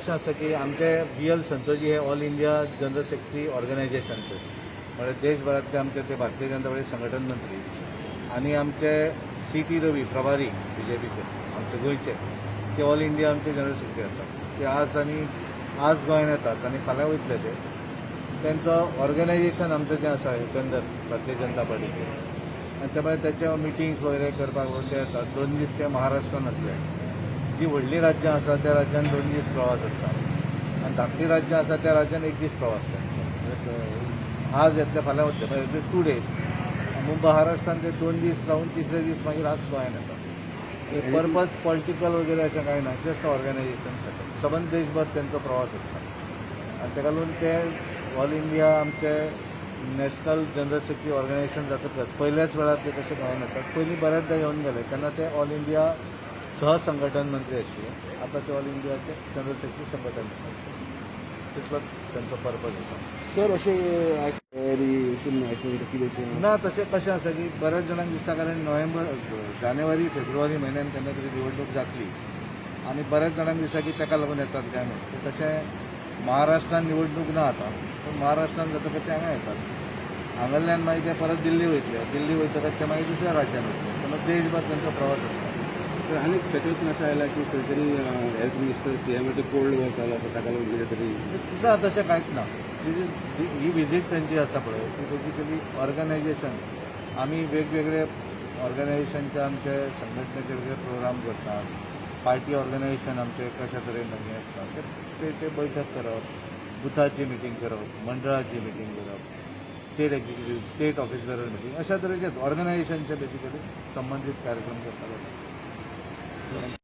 कशें आसता की आमचे बी एल संतोषजी हे ऑल इंडिया जनरल सेक्रेटरी ऑर्गनायझेशनचे, म्हळ्यार देशभरांतले आमचे ते भारतीय जनता पार्टी संघटन मंत्री आनी आमचे सी टी रवी प्रभारी बीजेपीचे आमचे गोंयचे, ते ऑल इंडिया आमचे जनरल सेक्रेटरी आसात. ते आज आनी आज गोंयांत येतात आनी फाल्यां वयतले ते. तेंचो ऑर्गनायझेशन आमचें जें आसा एकंदर भारतीय जनता पार्टीचें आनी त्या भायर तेचे मिटिंग्स वगैरे करपाक लागून ते येतात. 2 दीस ते महाराष्ट्रान आसले. जी व्हडलीं राज्यां आसा त्या राज्यान 2 दीस प्रवास आसता आनी धाकटीं राज्यां आसा त्या राज्यान एक दीस प्रवास तांचो. आज येतले, फाल्यां वतले, म्हणजे 2 डेज. महाराष्ट्रान ते 2 दीस रावन तिसरे दीस मागीर आज गोंयान येता. पर्पज पॉलिटिकल वगैरे अशें कांय ना, जस्ट ऑर्गनायझेशन सेटअप. सबंद देशभर तेंचो प्रवास आसता आनी ताका लागून ते ऑल इंडिया आमचे नॅशनल जनरल सेक्रेटरी ऑर्गनायझेशन जातकच पयल्याच वेळार ते तशे गोंयान येतात. पयलीं बऱ्याचदा येवन गेले तेन्ना ते ऑल इंडिया सहसंघटन मंत्री आशिल्ले. आतां ते ऑल इंडियाचे जनरल सेक्रेटरी संघटन मंत्री. तितलोच तेंचो पर्पज आसा. सर, अशें अशें आयकून कितें तें? ना, तशें कशें आसा की बऱ्याच जाणांक दिसता, कारण नोव्हेंबर, जानेवारी, फेब्रुवारी म्हयन्यान केन्ना तरी निवडणूक जातली आनी बऱ्याच जाणांक दिसता की ताका लागून येतात काय म्हणून. पूण तशें महाराष्ट्रान निवडणूक ना आतां, पूण महाराष्ट्रान जातकच ते हांगा येतात. हांगासरल्यान मागीर ते परत दिल्ली वयतले. दिल्ली वयतकच ते मागीर दुसऱ्या राज्यान वयतले. तेन्ना देशभर तेंचो प्रवास आसता. तर आनीक स्पेक्युलेशन अशें आयलां की खंय तरी हेल्थ मिनिस्टर सीएमाचें कोल्ड वॉर चालू आसा, ताका लागून कितें तरी. ना, तशें कांयच ना. ही विजीट तेंची आसा पळय, ती बेजिकली ऑर्गनायझेशन. आमी वेगवेगळे ऑर्गनायझेशनचे, आमचे संघटनेचे वेगळे प्रोग्राम करतात. पार्टी ऑर्गनायझेशन आमचे कशा तरेन हें आसता ते ते ते बैठक करप, बुथाची मिटींग करप, मंडळाची मिटींग करप, state executive, state officer meeting, अशा तरेचे ऑर्गनायझेशनचे बेसिकली संबंदीत कार्यक्रम करतात.